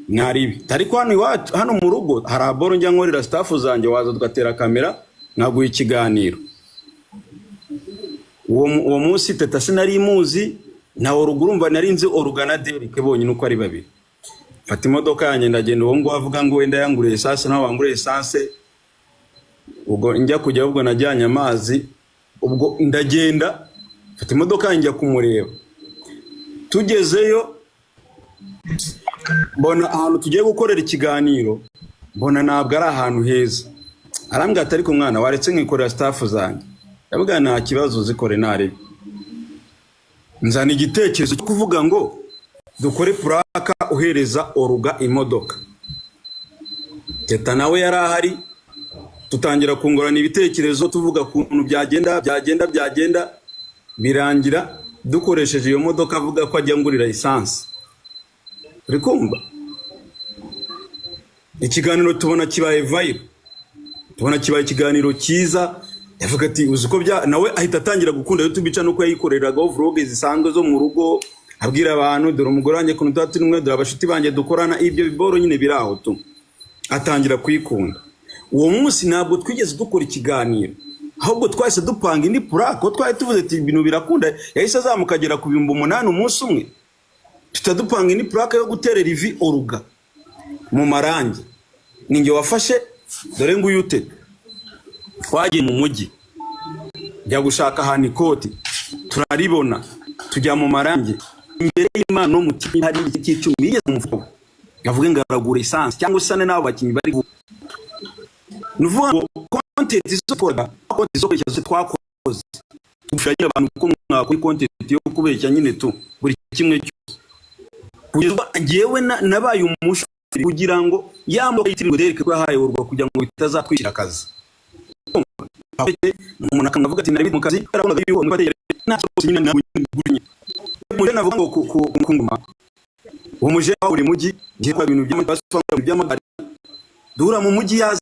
Ntaribi, ariko hano iwacu, hano mu rugo, hari aboro njya nkorera staff zanjye, waza tugatera kamera nkaguha ikiganiro. Uwo munsi Teta sinari muzi na Oruga. Urumva, nari nzi Oruga na Derek bonyine uko ari babiri. Mfata imodoka yanjye ndagenda. Uwo nguwo avuga ngo wenda yanguriye essence, nawe wanguriye essence. Ubwo njya kujya, ubwo najyanye amazi. Ubwo ndagenda, mfata imodoka yanjye, njya kumureba. Tugezeyo, mbona ahantu tugiye gukorera ikiganiro, mbona ntabwo ari ahantu heza. Arambwira ati: "Ariko mwana, waretse nkikorera staff zanjye?" Ndavuga: "Nta kibazo, zikore." Narebe, nzana igitekerezo cyo kuvuga ngo dukore prank, uhereza Oruga imodoka. Teta nawe yari ahari. Tutangira kungurana ibitekerezo, tuvuga ukuntu byagenda, byagenda, byagenda, birangira dukoresheje iyo modoka avuga ko ajya ngurira essence. Uri kumva, ikiganiro tubona kibaye viral, tubona kibaye ikiganiro cyiza. Yavuga ati: "Uzi ko bya", nawe ahita atangira gukunda YouTube channel, nuko yayikoreragaho vlog zisanzwe zo mu rugo, abwira abantu: "Dore umugore wanjye ukuntu tuba turi kumwe, dore abashuti banjye dukorana." Ibyo biboro nyine biri aho tu, atangira kuyikunda. Uwo munsi ntabwo twigeze dukora ikiganiro, ahubwo twahise dupanga indi prank. Twari tuvuze ati ibintu birakunda, yahise azamuka agera ku 8000 umunsi umwe. Tuhita dupanga indi prank yo guterera ivi Oruga mu marangi. Ninjye wafashe, dore nguyu Teta. Twagiye mu mujyi, njya gushaka ahantu ikoti, turaribona, tujya mu marangi. Imbere y'Imana no mu kibi, hari igiti cy'icumi yigeze mu mufuka avuge ngo aragura essence cyangwa usane n'abo bakinnyi bari, ni ukuvuga ngo content zo twakoraga, content zo kubeshya zose twakoze, tugufasha nyine abantu ko mwakora content yo kubeshya nyine tu buri kimwe cyose, kugeza ubwo njyewe nabaye umushoferi kugira ngo ya modoka yitirirwe Derek ko yahaye Urwa, kugira ngo bitazatwishyira akazi. Umuntu akavuga ati nari mu kazi, yarabonaga yuko nta kibazo nyine, ntabwo nyine umujene avuga ngo ku ngoma, uwo mujene wa buri mujyi, ngiye gukora ibintu by'amagare, duhura mu mujyi yaza.